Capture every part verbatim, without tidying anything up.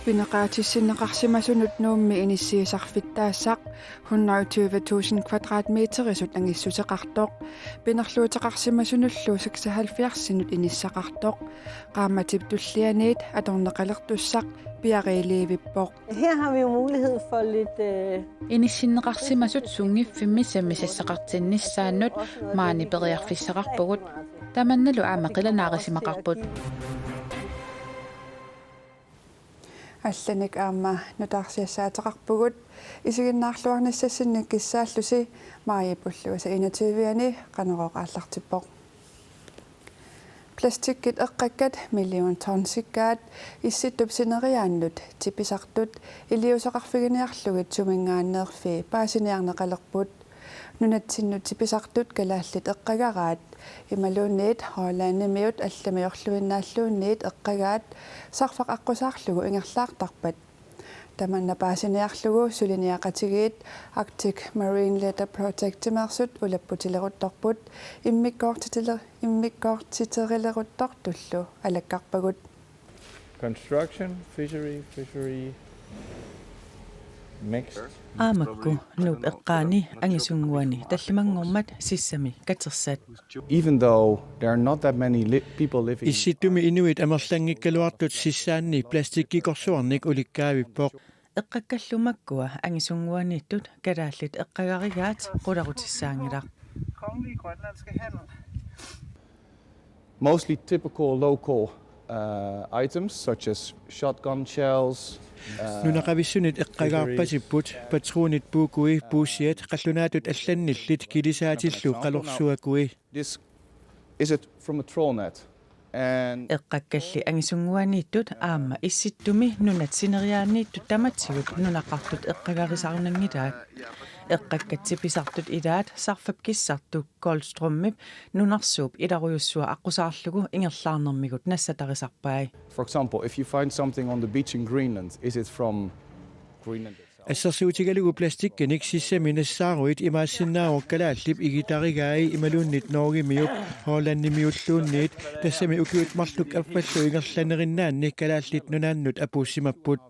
Pineqaatissinneqarsimasunut Nuummi inissiisarfittaassaq hundrede og tyve tusind kvadratmeterisut angissuteqartoq. Pinerluuteqarsimasunullu seksoghalvfjerdsinut inissaqartoq. Qaammatip tullianiit atorneqalertussaq piariiliivippoq. Her har vi jo mulighed for lidt... Øh... Inissinneqarsimasut sunngiffimmi sammisassaqartinnissaannut maani periarfissaqarpugut. Tamannalu aamma qilanaarisimaqarput. Allanik aamma nutaarsiassaateqarpugut, isiginnaarluarnissassinnik kissaallusi maajip ulluisa enogtyve-ani Qanorooq aallartippoq. Plastikkit eqqakkat million tonsikkaat Issittup sineriaannut tipisartut iliuuseqarfiginiarlugit suminngaanneerfii paasiniarneqalerput. Nunatsinnut tipisartut kalaallit eqqagaraat imaluunniit Hollandimiut allamiorluinnaalluunniit eqqagaat sarfaq aqqusaarlugu ingerlaartarpat. Tamanna paasiniarlugu suliniaqatigiit Arctic Marine Letter Projectimeersut ulapputileruttorput immikkoortitile-, immikkoortiterileruttortullu alakkarpagut. Construction, fishery, fishery, mixed. Aamakku Nuup eqqaani angisunnguani tallimanngormat sissami katersat. Even though there are not that many li-, people living in... Issittumi inuit amerlanngikkaluartut sissaanni plastikkikorsuarnik ulikkaavippoq. Eqqakkallu makkua angisunnguaniittut kalaallit eqqagarigaat qularutissaanngilaq. Kongelige grønlandske handel. Mostly typical local, uh, items such as shotgun shells, uh, nunaqavissunit eqqagaarpasipput, patronit puukui, puussiat, qallunaatut allannillit, kilisaatillu qalorsuakui. This, is it from a trawl net? And... Eqqakkalli angisunnguaniittut aamma Issittumi nunat sineriaanniittut tamatigut nunaqartut eqqagarisarnanngilaat. Eqqakkat tipisartut ilaat sarfap kissartup Goldstrømip nunarsuup ilarujussua aqqusaarlugu ingerlaarnermigut nassatarisarpai. For example, if you find something on the beach in Greenland, is it from Greenland itself? Assersuutigalugu plastikkinik sissami nassaaruit imaassinnaavoq kalaallip igitarigai imaluunniit Norgemiup Hollandimiulluunniit, tassami ukiut marluk affallu ingerlanerinnaanni Kalaallit Nunaannut apuussimapput.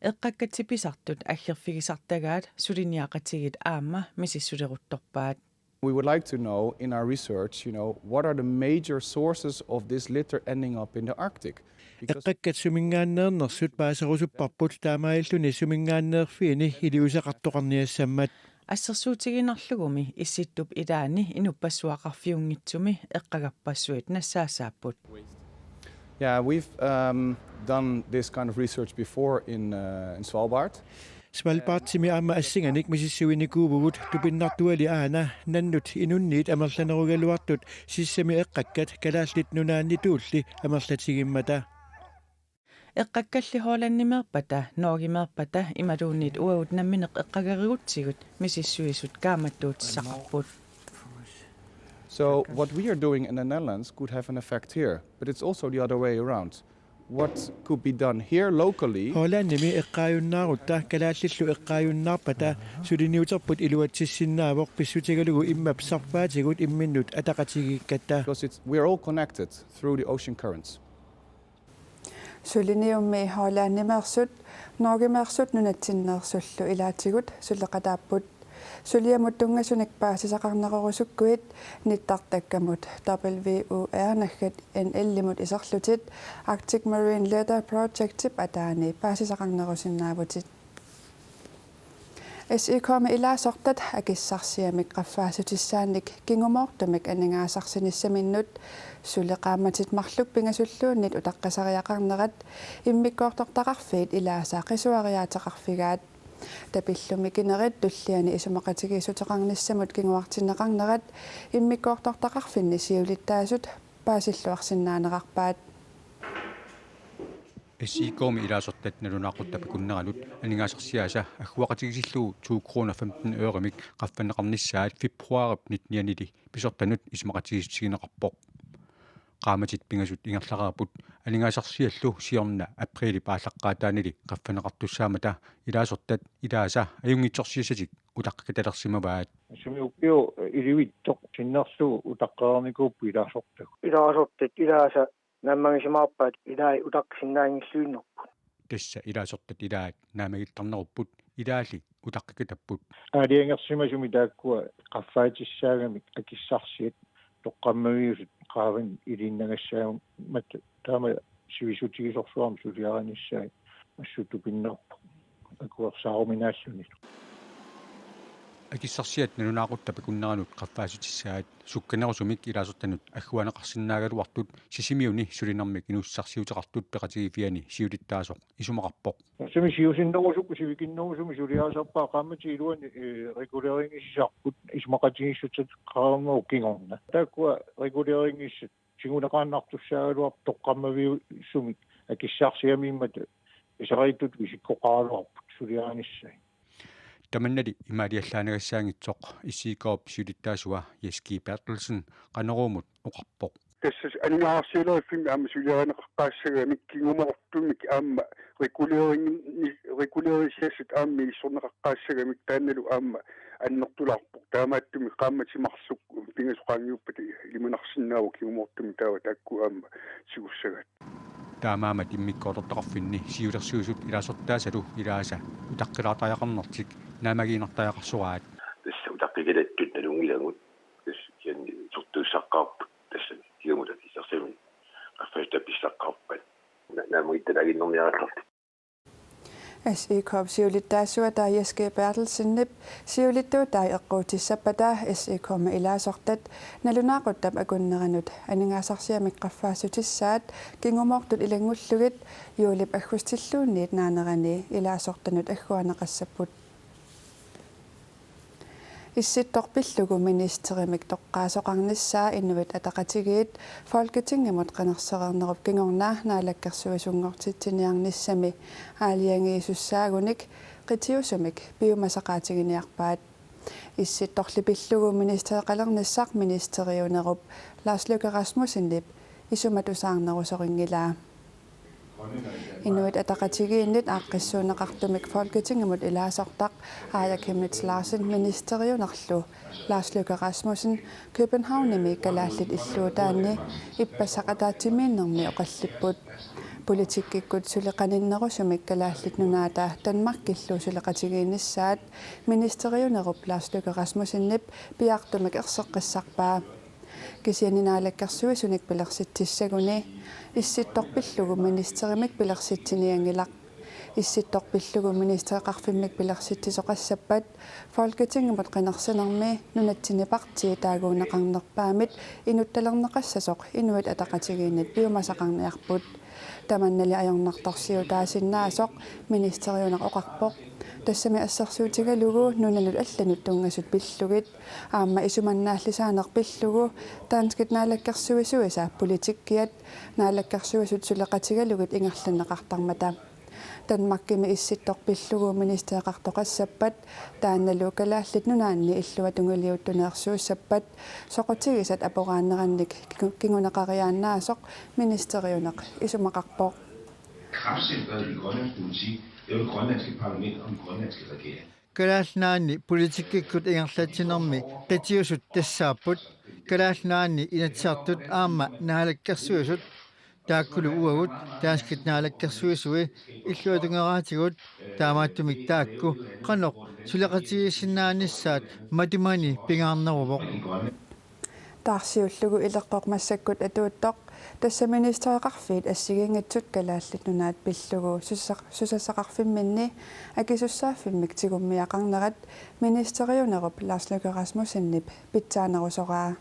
Eqqakkat tipisartut aggerfigisartagaat suliniaqatigiit aamma misissuleruttorpaat. We would like to know in our research, you know, what are the major sources of this litter ending up in the Arctic? Because... Eqqakkat suminngaanneernersut paaserusupparput, taamaalilluni suminngaanneerfiini iliuuseqartoqarniassammat. Assersuutigiinnarlugumi Issittup ilaani inuppassuaqarfiunngitsumi eqqagappassuit nassaassaapput. Yeah, we've, um, done this kind of research before in, uh, in Svalbard. Svalbardimi aamma assinganik misissuinikuuvugut, tupinnartuali aana nannut inunniit amerlanerugaluartut sissami eqqakkat Kalaallit Nunaannituulli amerlatigimmata. Eqqakkalli Hollandimeerpata, Norgemeerpata imaluunniit uagut nammineq eqqagarigutsigut misissuisut kaammattuutissaqarput. So what we are doing in the Netherlands could have an effect here, but it's also the other way around. What could be done here locally? Hollandimi eqqaajunnaarutta kalaallillu eqqaajunnaarpata suliniuterput iluatsissinnaavoq, pissutigalugu immap sarfaatigut imminnut ataqatigiikkatta. Because it's, we're all connected through the ocean currents. Suliniummi Hollandimeersut, Norgemeersut nunatsinneersullu ilaatigut suleqataapput. Suliamut tunngasunik paasisaqarnerorusukkuit nittartakkamut W U R naggat N L-imut iserlutit Arctic Marine Letter Projectip ataani paasisaqarnerusinnaavutit. S I K-mi ilaasortat akissarsiamik qaffaassutissaanik kingumoortumik aningaasarsinissaminnut suli qaammatit marluk pingasulluunniit utaqqisariaqarnerat immikkoortortaqarfiit ilaasa qisuariaateqarfigaat. Tapillumi kinerit tulliani isumaqatigiissuteqarnissamut kinguartinneqarnerat immikkoortortaqarfinni siulittaasut paasilluarsinnaanerarpaat. S I K-mi ilaasortat nalunaaqutip akunneranut aningaasarsiaasa agguaqatigiissillugu to kroner femten øremik qaffanneqarnissaat februaarip nittenianili pisortanut isumaqatigiissutigineqarpoq. Qaammatit pingasut ingerlareerput, aningaasarsiallu siorna apriilip aallaqqaataanili qaffanneqartussaammata ilaasortat ilaasa ajunngitsorsiassatik utaqqikatalersimavaat. Sumi ukioq ilivitsoq sinnerlugu utaqqereernikuupput ilaasortat. Ilaasortat ilaasa naammagisimaarpaat ilai utaqqisinnaanngilluinnarput. Tassa ilaasortat ilaat naammagittarnerupput, ilaalli utaqqikatapput. Aalajangersimasumik taakkua qaffaatissaagamik akissarsiat toqqammaviusut qaavani iliinnagassaagamik taama sivisutigisorsuarmik suliarinissaat assut tupinnarpoq akuersaaruminaallunilu. Akissarsiat nalunaaquttap akunneranut qaffaassutissaat sukkanerusumik ilaasortanut agguaanneqarsinnaagaluartut Sisimiuni sulinermik inuussutissarsiuteqartut peqatigiiffianni siulittaasoq isumaqarpoq. Sumi siusinnerusukkut sivikinnerusumik suliarisarpaat qaammatit iluanni, eh, regulerinngisisarput isumaqatigiissuteqarmat kingorna. Taakkua regulerinngissat tiguneqaannartussaagaluarput toqqammaviusumik akissarsiamiimmata pisariittutut isikkoqaraluarput suliarinissaat. Tamannali imaaliallaannagassaanngitsoq S I K-p siulittaasua Jess G. Berthelsen Qanoruumut oqarpoq. Tassa aningaasarsialeriffimmi aamma suliarineqaqqaassagamik kingumoortumik aamma regulering-, regulerisassat aamma misissorneqaqqaassagamik taannalu aamma annertulaarpoq. Taamaattumik qaammatit marluk pingasut qaangiuppata ilimanarsinnaavoq kingumoortumik taava taakku aamma tigussagaat. Taamaammat immikkoortortaqarfinni siulersuisut ilaasortaasalu ilaasa utaqqilaartariaqarnertik naammagiinnartariaqarsuaat. Tassa utaqqikatattut nalunngilagut. Tassa kisianni sortuussaqqaarput. Tassa kiamut akissarsiamik qaffassutit pissaqqaarpat. Na-, naammagittannaaginnarniartartut. S I K-p siulittaasua Jess G. Berthelsenip siulittuutaat eqquutissappata S I K-mi ilaasortat nalunaaquttap akunneranut aningaasarsiamik qaffaassutissaat kingumoortut ilanngullugit juulip aggustilluunniit naanerani ilaasortanut agguaanneqassapput. Issittoq pillugu ministerimik toqqaasoqarnissaa Inuit Ataqatigiit Folketingimut qinersereernerup kingorna naalakkersuisunngortitsinniarnissami aalajangiisussaagunik qitiusumik piumasaqaatiginiarpaat. Issittorli pillugu ministereqalernissaq ministeriunerup Lars Løkke Rasmussenip isumatusaarnerusorinngilaa. Inuit Ataqatigiinnit aaqqissuunneqartumik Folketingimut ilaasortaq Aaja Chemnitz Larsen ministeriunerlu Lars Løkke Rasmussen Københavnimi kalaallit illuutaanni ippassaq ataatsimiinnermi oqallipput. Politikkikkut suli qaninnerusumik Kalaallit Nunaata Danmarkillu suleqatigiinnissaat ministeriunerup Lars Løkke Rasmussenip piaartumik erseqqissarpaa. Kisianni naalakkersuisunik pilersitsissaguni Issittoq pillugu ministerimik pilersitsinianngilaq. Issittoq pillugu ministereqarfimmik pilersitsisoqassappat Folketingimut qinersinermi nunatsinni partii taaguunneqarnerpaamit inuttalerneqassasoq Inuit Ataqatigiinnit piumasaqarniarput. Tamannali ajornartorsiutaasinnaasoq ministeriuneq oqarpoq. Tassami assersuutigalugu nunanut allanut tunngasut pillugit aamma isumannaallisaaneq pillugu danskit naalakkersuisuisa politikkiat naalakkersuisut suleqatigalugit ingerlanneqartarmata. Danmarkimi Issittoq pillugu ministereqartoqassappat taannalu Kalaallit Nunaanni illuatungiliuttuneersuussappat soqutigisat aporaannerannik kingu-, kinguneqariaannaasoq ministeriuneq isumaqarpoq. Kraftcentret i grønlandsk politik, det er jo det grønlandske parlament og den grønlandske regering. Kalaallit Nunaanni politikkikkut ingerlatsinermi qitiusut tassaapput Kalaallit Nunaanni Inatsisartut aamma Naalakkersuisut. Taakkulu uagut danskit naalakkersuisui illuatungeraatigut, taamaattumik taakku qanoq suleqatigiissinnaanissaat matumani pingaarneruvoq. Taarsiullugu ileqqoq massakkut atuuttoq, tassa ministereqarfiit assigiinngitsut Kalaallit Nunaat pillugu susassaq-, susassaqarfimminni akisussaaffimmik tigummiaqarnerat ministeriunerup Lars Løkke Rasmussenip pitsaanerusoraa.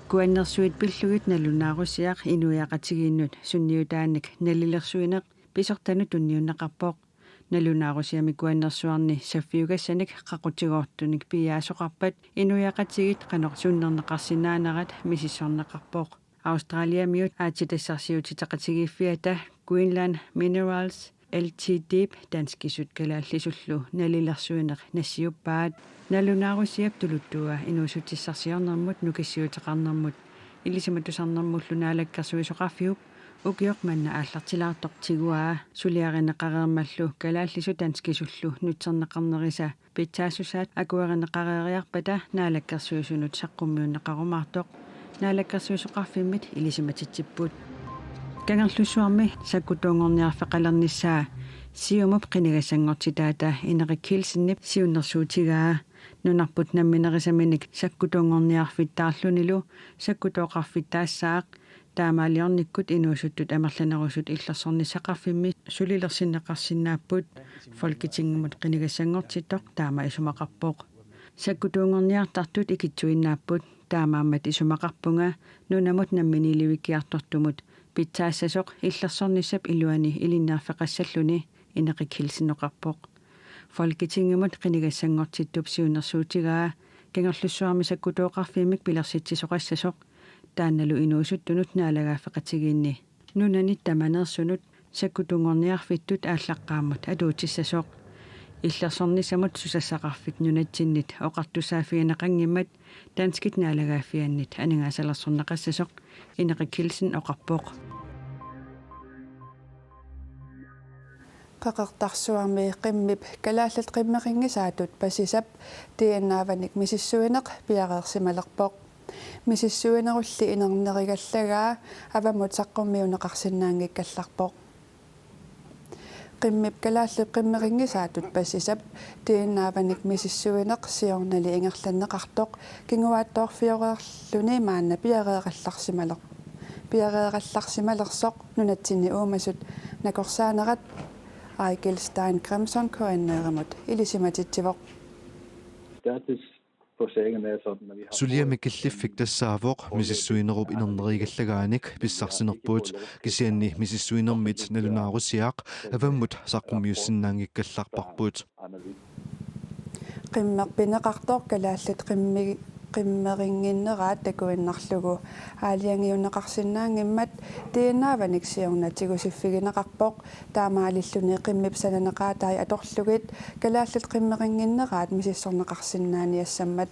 Kuannersuit pillugit nalunaarusiaq inuiaqatigiinnut sunniutaanik nalilersuineq pisortanut tunniunneqarpoq. Nalunaarusiami kuannersuarni saffiugassanik qaqutigoortunik piiaasoqarpat inuiaqatigiit qanoq sunnerneqarsinnaanerat misissorneqarpoq. Australiamiut aatsitassarsiutitaqatigiiffiata Greenland Minerals L T D-p danskisut kalaallisullu nalilersuineq nassiuppaat. Nalunaarusiap tuluttua inuussutissarsiornermut nukissiuteqarnermut ilisimatusarnermullu naalakkersuisoqarfiup ukioq manna aallartilaartoq tiguaa. Suliarineqareermallu kalaallisut danskisullu nutserneqarnerisa pitsaassusaat akuerineqareeriarpata naalakkersuisunut saqqummiunneqarumaartoq naalakkersuisoqarfimmit ilisimatitsipput. Kangerlussuarmi sakkutuunngorniarfeqalernissaa Siumup qinigassanngortitaata Ineqik Kielsenip siunnersuutigaa nunarput namminerisaminik sakkutuunngorniarfittaarlunilu sakkutooqarfittaassaaq. Taamaaliornikkut inuusuttut amerlanerusut illersornissaqarfimmi sulilersinneqarsinnaapput Folketingimut qinigassanngortittoq taama isumaqarpoq. Sakkutuunngorniartartut ikittuinnaapput, taamaammat isumaqarpunga nunamut namminiilivikkiartortumut pitsaassasoq illersornissap iluani ilinniarfeqassalluni, Ineqik Kielsen oqarpoq. Folketingimut qinigassanngortittup siunnersuutigaa Kangerlussuarmi sakkutooqarfimmik pilersitsisoqassasoq, taannalu inuusuttunut naalagaaffeqatigiinni nunanit tamaneersunut sakkutuunngorniarfittut aallaqqaammut atuutissasoq. Illersornissamut susassaqarfik nunatsinnit oqartussaaffigineqanngimmat danskit naalagaaffiannit aningaasalersorneqassasoq, Ineqik Kielsen oqarpoq. Qeqertarsuarmi qimmip kalaallit qimmerinngisaatut pasisap D N A-vanik misissuineq piareersimalerpoq. Misissuinerulli inernerugallagaa avammut saqqummiunneqarsinnaanngikkallarpoq. Qimmip kalaallit qimmerinngisaatut pasisap D N A-vanik misissuineq siornali ingerlanneqartoq kinguaattoorfioreerluni maanna piareerallarsimaler-, piareerallarsimalersoq nunatsinni uumasut nakorsaanerat Eigil Stein Grimson K N R-imut ilisimatitsivoq. Status på sagen er sådan, at vi har Suliami killiffik tassaavoq misissuinerup inernerugallagaanik pissarsinerput, kisianni misissuinermit nalunaarusiaq avammut saqqummiussinnaanngikkallarparput. Qimmeq pineqartoq kalaallit qimmi-, qimmerinnginneraat takuinnarlugu aalajangiunneqarsinnaanngimmat D N A-vanik siorna tigusiffigineqarpoq, taamaalilluni qimmip sananeqaatai atorlugit kalaallit qimmerinnginneraat misissorneqarsinnaaniassammat.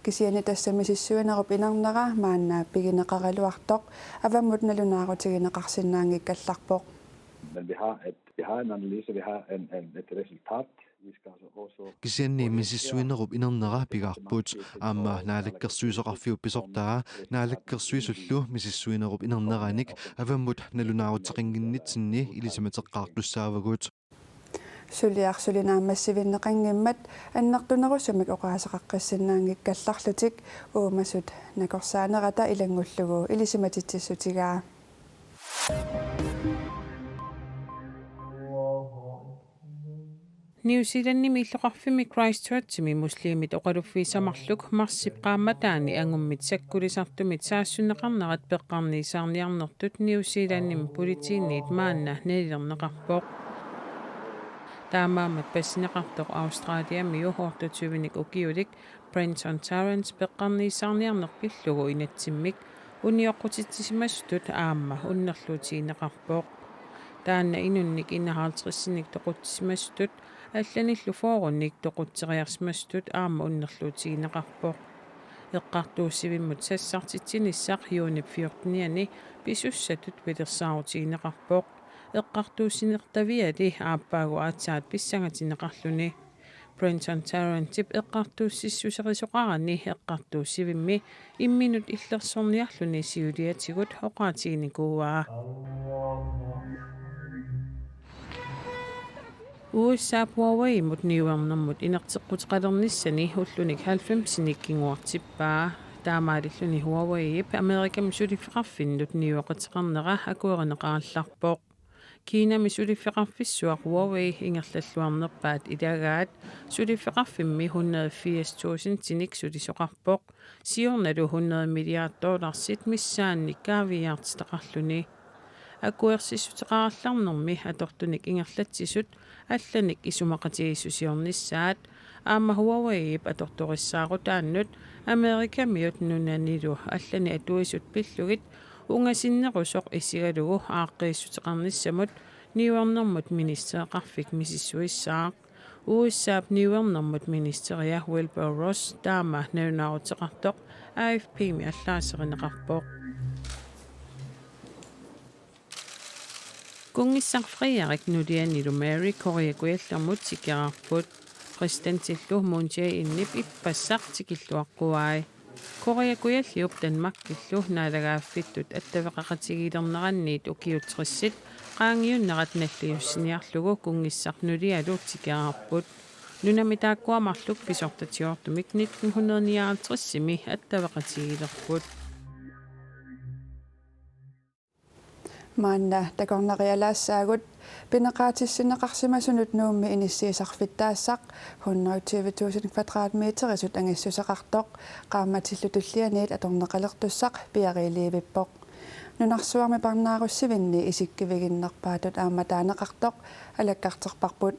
Kisianni tassa misissuinerup inernera maanna pigineqaraluartoq avammut nalunaarutigineqarsinnaanngikkallarpoq. Men vi har et, vi har en analyse, vi har en, en, et resultat. Vi skal altså også Kisianni misissuinerup inernera pigaarput, aamma Naalakkersuisoqarfiup pisortaa Naalakkersuisullu misissuinerup inerneranik avammut nalunaaruteqannginnitsinni ilisimateqqaartussaavagut. Suliaq suli naammassivinneqanngimmat annertunerusumik oqaaseqaqqissinnaanngikkallarlutik uumasut nakorsaanerata ilanngullugu ilisimatitsissutigaa. New Zealandimi illoqarfimmi Christchurchimi muslimit oqaluffiisa marluk marsip qaammataani angummit sakkulisartumit saassunneqarnerat peqqarniisaarniarnertut New Zealandimi politiinit maanna nalilerneqarpoq. Taamaammat passineqartoq Australiamiu otteogtyvenik ukiulik Brenton Tarrant peqqarniisaarniarneq pillugu inatsimmik unioqqutitsisimasutut aamma unnerluutigineqarpoq. Taanna inunnik enoghalvtredsinik toqutsisimasutut allanillu fyrrenik toqutseriarsimasutut aamma unnerluutigineqarpoq. Eqqartuussivimmut sassartitsinissaq juunip fjortenianni pisussatut pilersaarutigineqarpoq. Eqqartuussinertaviali aappaagu aatsaat pissangatinneqarluni. Brenton Tarrantip eqqartuussissuserisoqarani eqqartuussivimmi imminut illersorniarluni siuliatigut oqaatiginikuuaa. U S A-p Huawei-mut niuernermut inerteqquteqalernissani ullunik halvfemsinik kinguartippaa. Taamaalilluni Huawei-ip Amerikami suliffeqarfinnut niueqateqarnera akuerineqarallarpoq. Kinami suliffeqarfissuaq Huawei ingerlalluarnerpaat ilagaat suliffeqarfimmi hundrede firs tusindinik sulisoqarpoq, siornalu hundrede milliard dollarsit missaannik kaaviiaartitaqarluni. Akuersissuteqarallarnermi atortunik ingerlatsisut allanik isumaqatigiissusiornissaat, aamma Huawei-ip atortorissaarutaannut Amerikamiut nunanilu allani atuisut pillugit ungasinnerusoq isigalugu aaqqiissuteqarnissamut niuernermut ministereqarfik misissuissaaq. U S A-p niuernermut ministeria Wilbur Ross taama nalunaaruteqartoq A F P-mi allaaserineqarpoq. Kunngissaq Frederik nulianilu Mary Korea Kujallermut tikeraarput. Præsidentillu Moon Jae-inip ippassaq tikilluaqquai. Korea Kujalliup Danmarkillu naalagaaffittut attaveqaqatigiilernerannit ukiut tressit qaangiunnerat nalliussiniarlugu kunngissaq nulialu tikeraarput. Nunami taakkua marluk pisortatigoortumik nitten hundrede nioghalvtredsimi attaveqatigiilerput. Maanna takornarialaassaagut. Pineqaatissinneqarsimasunut Nuummi inissiisarfittaassaq hundrede tyve tusind kvadratmeterisut angissuseqartoq qaammatillu tullianiit atorneqalertussaq piareerivippoq. Nunarsuarmi parnaarussivinni isikkiviginnerpaatut aamma taaneqartoq alakkarterparput.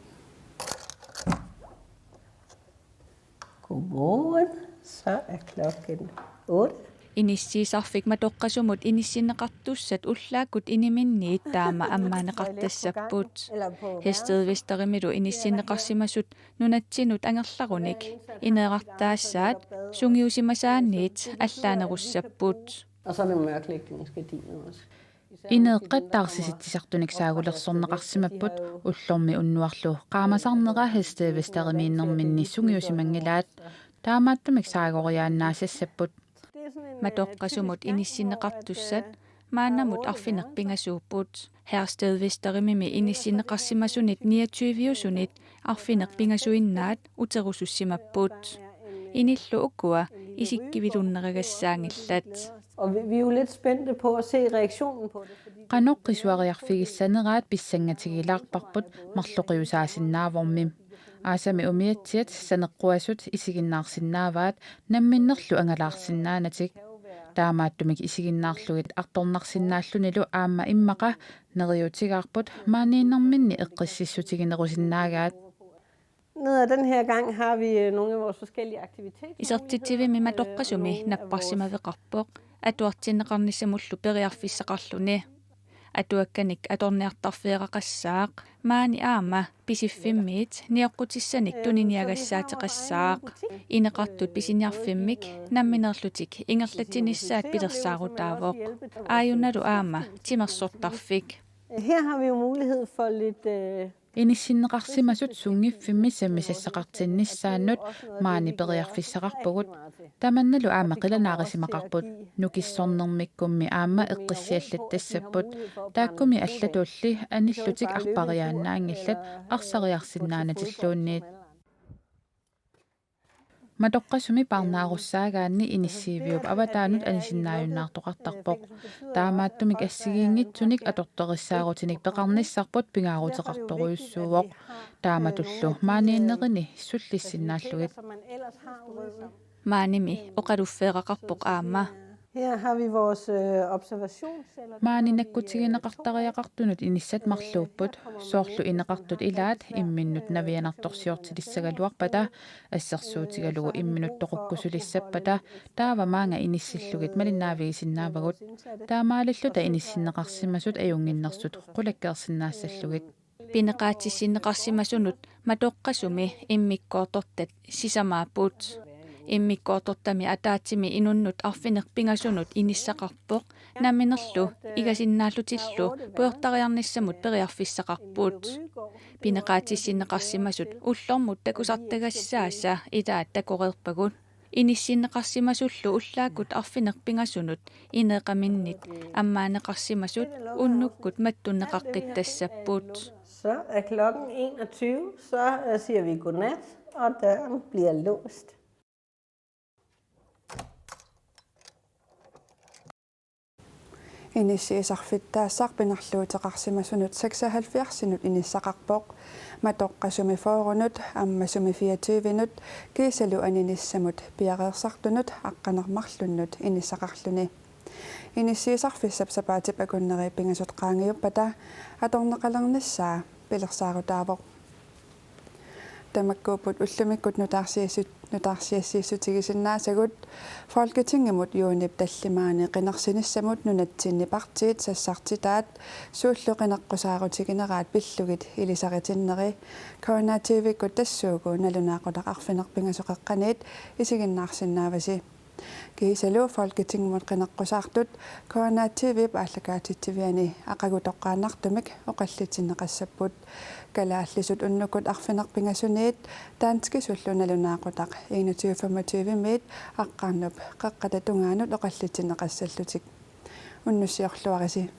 Godmorgen. Så er klokken otte. Inissiisarfik matoqqasumut inissinneqartussat ullaakkut iniminniit taama ammaanneqartassapput. Herstedvesterimilu inissinneqarsimasut nunatsinnut angerlarunik ineerartaassaat sungiusimasaanniit allaanerussapput. Og så er det mørklægningsgardiner også. Ineeqqat taarsisitsisartunik saagulersorneqarsimapput, ullormi unnuarlu qaamasarnera Herstedvesterimiinnerminni sungiusimanngilaat, taamaattumik saagoriaannaasassapput. Matoqqasumut inissinneqartussat maannamut arfineq-pingasuupput. Herstedvesterimimi inissinneqarsimasunit niogtyviusunit arfineq-pingasuinnaat uterusussimapput. Inillu ukua isikkivilunnerugassaanngillat. Og vi, vi er jo lidt spændte på at se reaktionen på det, fordi Qanoq qisuariarfigissaneraat pissangatigilaarparput marloqiusaasinnaavormi. Aasami umiatsiat saneqquasut isiginnaarsinnaavaat namminnerlu angalaarsinnaanatik. Taamaattumik isiginnaarlugit artornarsinnaallunilu aamma immaqa neriuutigaarput maaniinnerminni eqqississutiginerusinnaagaat. Ned ad den her gang har vi øh, nogle af vores forskellige aktiviteter. Isertitsivimmi matoqqasumi napparsimaveqarpoq atuartinneqarnissamullu periarfissaqarluni. Atuakkanik atorniartarfeeraqassaaq, maani aamma Pisiffimmiit nioqqutissanik tuniniagassaateqassaaq. Ineqartut pisiniarfimmik nammineerlutik ingerlatsinissaat pilersaarutaavoq. Aajunnalu aamma timersortarfik. Her har vi jo mulighed for lidt øh, Inissinneqarsimasut sunngiffimmi sammisassaqartinnissaannut maani periarfissaqarpugut. Tamannalu aamma qilanaarissimaqarput. Nukissornermikkummi aamma eqqissiallattassapput. Taakkumi allatulli anillutik arpariaannaanngillat arsariarsinnaanatilluunniit. Matoqqasumi parnaarussaagaanni inissiiviup avataanut anisinnaajunnaartoqartarpoq. Taamaattumik assigiinngitsunik atortorissaarutinik peqarnissarput pingaaruteqartorujussuuvoq. Taamatullu maaniinnerini sullissinnaallugit. Maanimi oqaluffeeraqarpoq aamma. Her har vi vores øh, observationsceller. Maani nakkutigineqartariaqartunut inissat marluupput, soorlu ineqartut ilaat imminnut navianartorsiortilissagaluarpata, assersuutigalugu imminut toqukkusulissappata, taava maanga inissillugit malinnaavigisinnaavagut. Taamaalilluta inissinneqarsimasut ajunnginnersut qulakkeersinnaassallugit. Pineqaatissinneqarsimasunut matoqqasumi immikkoortortat sisamaapput. Immikkoortortami ataatsimi inunnut arfineq-pingasunut inissaqarpoq, namminerlu igasinnaallutillu pujortariarnissamut periarfissaqarput. Pineqaatissinneqarsimasut ullormut takusartagassaasa ilaat takoreerpagut. Inissinneqarsimasullu ullaakkut arfineq-pingasunut ineeqaminnit ammaanneqarsimasut unnukkut mattunneqaqqittassapput. Så er klokken enogtyve, så øh, siger vi godnat, og døren bliver låst. Inissiisarfittaassaq pinerluuteqarsimasunut seksoghalvfjerdsinut inissaqarpoq. Matoqqasumi fyrrenut, ammasumi fireogtyvenut, kiisalu aninissamut piareersartunut aqqaneq-marlunnut inissaqarluni. Inissiisarfissap sapaatip akunneri pingasut qaangiuppata atorneqalernissaa pilersaarutaavoq. Tamakkuupput ullumikkut nutaarsiassut-, nutaarsiassiissutigisinnaasagut. Folketingimut juunip tallimaani qinersinissamut nunatsinni partiit sassartitaat suullu qineqqusaarutigineraat pillugit ilisaritinneri. K N R T V-kkut tassuugu nalunaaqutaq arfineq-pingasoqeqqaniit isiginnaarsinnaavasi. Kiisalu Folketingimut qineqqusaartut K N R T V-p aallakaatitsiviani aqagu toqqaannartumik oqallitinneqassapput. Kalaallisut unnukkut arfineq-pingasuniit danskisullu nalunaaqutaq enogtyve femogtyve-miit aqqarnup qeqqata tungaanut oqallitinneqassallutik. Unnussiorluarisi.